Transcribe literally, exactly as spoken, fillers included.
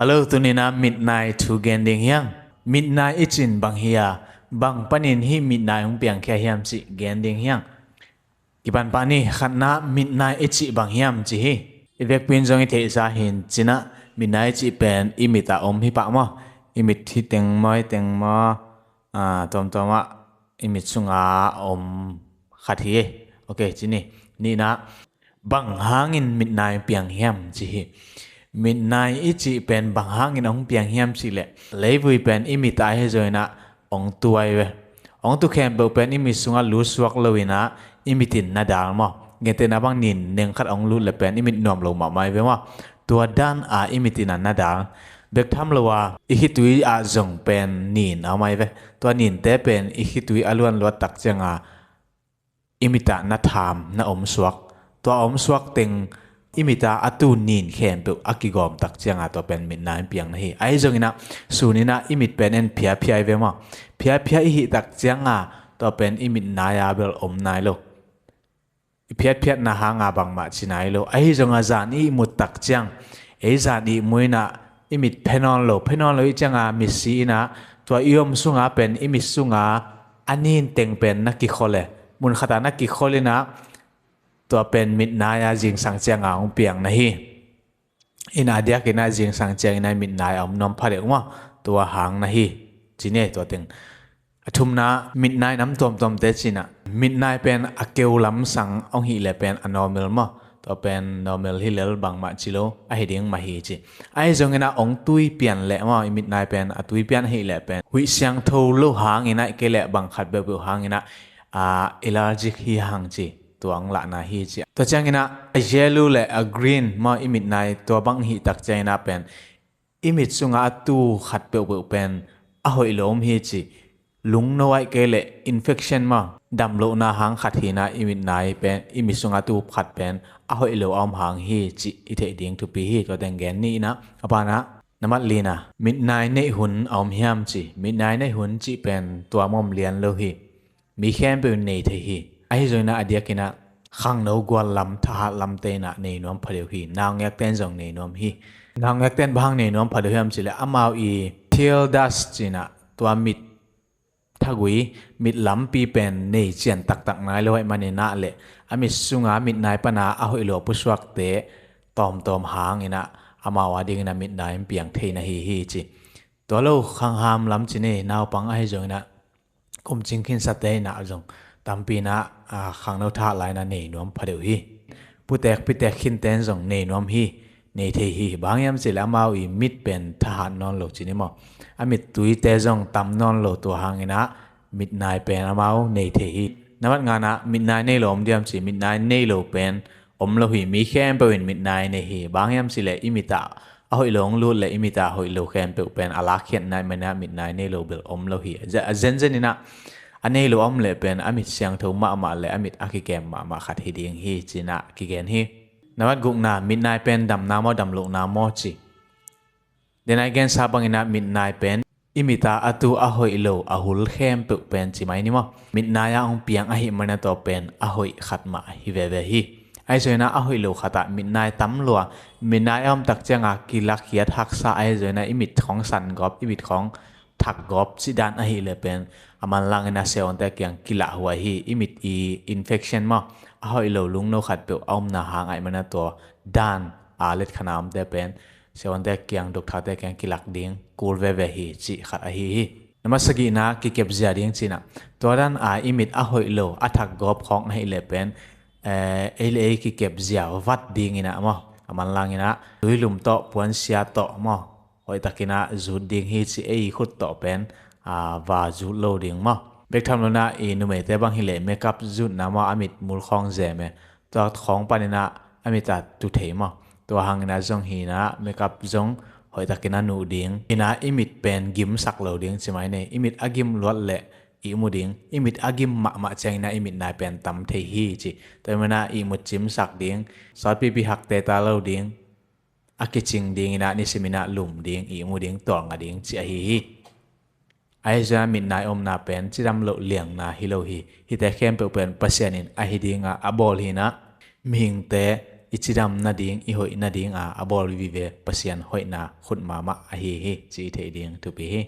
Hello, tuni-in ah mitnai thu gen ding hi hang. Mitnai i cih in bang hi a, bang panin hih mitnai hong piangkhia hiam cih gen ding hi hang. Kipan pah ni. Khatna, mitnai i cih bang hiam cih hi. I vekpi in zong i theihsa hi-in, ci-in ah mitnai i cih pen i mit ah om hi pah maw. I mit hi teng maw, hi teng maw, a, tuamtuam ah i mit sungah a om khat hi. Ok, ci ni. Nihna, bang hangin mitnai piang hiam cih hi. Mitnai i cih pen bang hangin hong piang hiam cih leh, leivui pen i mit ah ahi zongin ah hong tu ahi ve. Hong tu khempeuh pen i mit sungah lut suak lo-in ah i mit in na dal maw. Gentehna bang, nin neng khat hong lut leh pen i mit nuam lo mahmah ahi ve maw. Tua dan a i mit in ah na dal. Bek tham lo a, i khitui ah zong pen nin a om ahi ve. Tua ninte pen i khitui a luan luat tak ciangin i mit ah na tham, na om suak. Tua a om suak teng i mit ah a tu nin khempeuh a kigawm tak ciangin tua pen mitnai piang na hi. Ahi zongin ah sun in ah i mit pen en phiaphia ahi ve maw. Phiaphia i hih tak ciangin tua pen i mitnai ah bel om nai lo. I phiatphiatna hangin bangmah ci nai lo. Ahi zongin zan i ihmut tak ciang, ei zan ihmu in ah i mit phe nawn lo, phe nawn lo i hih ciangin mitsi in ah tua i om sungah pen i mit sungah a nin teng pen na kikhol e. Mun khat ah na kikhol in ah tua pen mitnai ah zingsang ciangin hong piang na hi. In ah a diakin ah zingsang ciangin ah mitnai a om nuam phadeuh maw. Tua hang na hi, ci ni tua teng. A thumna, mitnai nam tuamtuamte, ci-in ah mitnai pen a keu lamsang hong hih leh pen a normal maw. Tua pen normal hi lel, bangmah ci lo, ahi ding mah hi ci. Ahi zongin ah hong tui pian leh maw, i mitnai pen a tui pian ahih leh pen huih siangtho lo hangin ah, ahih kei leh bang khat peuhpeuh hangin ah, a, allergic hi hang ci. Tua hong lahna hi ci. Tua ciangin ah a yellow le a green maw, i mitnai tua bang hih tak ciangin ah pen i mit sungah a tu khat peuhpeuh pen a hoih lo om hi ci. Lungno, ahih kei leh infection maw, damlohna hang khat hi-in ah i mitnai pen, i mit sungah a tu khat pen a hoih lo a om hang hi cih i theih ding thupi hi. Tua teng gen ni. In ah a panin ah, nambat lina, mitnai neih hun a om hiam ci. Mitnai neih hun cih pen tua mawm lian lo hi. Mi khempeuh in nei thei hi. Ahi zongin ah a diakin ah khangno gual lam, thahat lamte in ah nei nuam phadeuh hi. Naungekte in zong nei nuam hi. Naungekte in bang hang nei nuam phadeuh hiam cih leh, amau i tear duct, ci-in ah tua mit thagui, mit lampi pen nei cian taktak nai lo ahih manin ah leh a mit sungah, mitnai pan a hoih lo a pusuakte tawmtawm hangin ah amau a dingin ah mitnai hong piang thei na hi hi ci. Tua lo khangham lam, ci ni, naupang ahi zongin ah kum cing khinsate in ah zong tampi in ah, a, khangno thahat lai-in ah nei nuam phadeuh hi. Putek pitek khinte in zong nei nuam hi, nei thei hi. Bang hang hiam cih leh amau i mit pen thahat nawn lo, ci ni maw. A mit tuite zong tam nawn lo, tua hangin ah mitnai pen amau nei thei hi. Nambat ngana, mitnai nei lo om diam ci. Mitnai nei lo pen om lo hi. Mi khempeuh in mitnai nei hi. Bang hang hiam cih leh i mit ah a hoih lo hong lut leh i mit ah a hoih lo khempeuh pen a lakkhiat na hih manin ah mitnai nei lo bel om lo hi. A ze-, a zenzen in ah a nei lo a om leh pen a mit siangtho mahmah le a mit a kikem mahmah khat hi ding hi, ci-in ah kigen hi. Nambat gukna, mitnai pen damna maw, damlohna maw ci. Denai gensa bangin ah mitnai pen i mit ah a tu a hoih lo a hul khempeuh pen ci mai ni maw. Mitnai ah hong piang ahih manin ah tua pen a hoih khat mah hi veve hi. Ahi zongin ah a hoih lo khat ah mitnai tam lua, mitnai a om tak ciangin kilakkhiat haksa, ahi zongin ah i mit khawng san gawp, i mit khawng thak gawp cih dan ahih leh pen a manlangin ah siavuante kiang kilahhuai hi. I mit i infection maw, a hoih lo lungno khatpeuh a omna hang ahih manin ah tua dan a letkhana omte pen siavuante kiang, doktate kiang kilak ding kul veve hi cih khat ahi hi. Nambat sagihna, kikepzia ding, ci-in ah tua dan a i mit a hoih lo a thak gawp khawng ahih leh pen, eh, ei le ei kikepzia vat dingin ah maw, a manlangin ah tuilum tawh, puansia tawh maw, hoihtakin ah zut ding hi ci. Ei khut tawh pen, a, va zut lo ding maw. Bek tham lo-in ah i numeite bang hi leh makeup zutna maw, a mit mul khawng zem e. Tua khawng panin ah a mit ah tu thei maw. Tua hangin ah zong hi-in ah makeup zong hoihtakin ah nuh ding. In ah i mit pen gimsak lo ding ci mai ni. I mit a gim luat leh ihmu ding. I mit a gim mahmah ciangin ah i mitnai pen tam thei hi ci. Tua ahih manin ah ihmut cimsak ding. Sawtpipi hak teta lo ding. A kicing dingin ah nisimin ah lum ding, ihmu ding, tawlnga ding cih ahi hi. Ahi zongin ah mitnai omna pen cidam loh liangna hi lo hi. Hihte khempeuh pen Pasian in ahi dingin a bawl hi-in ah mihingte i cidam nading, i hoih nadinga a bawl vive Pasian hoihna khut mahmah ahi hi, ci i theih ding thupi hi.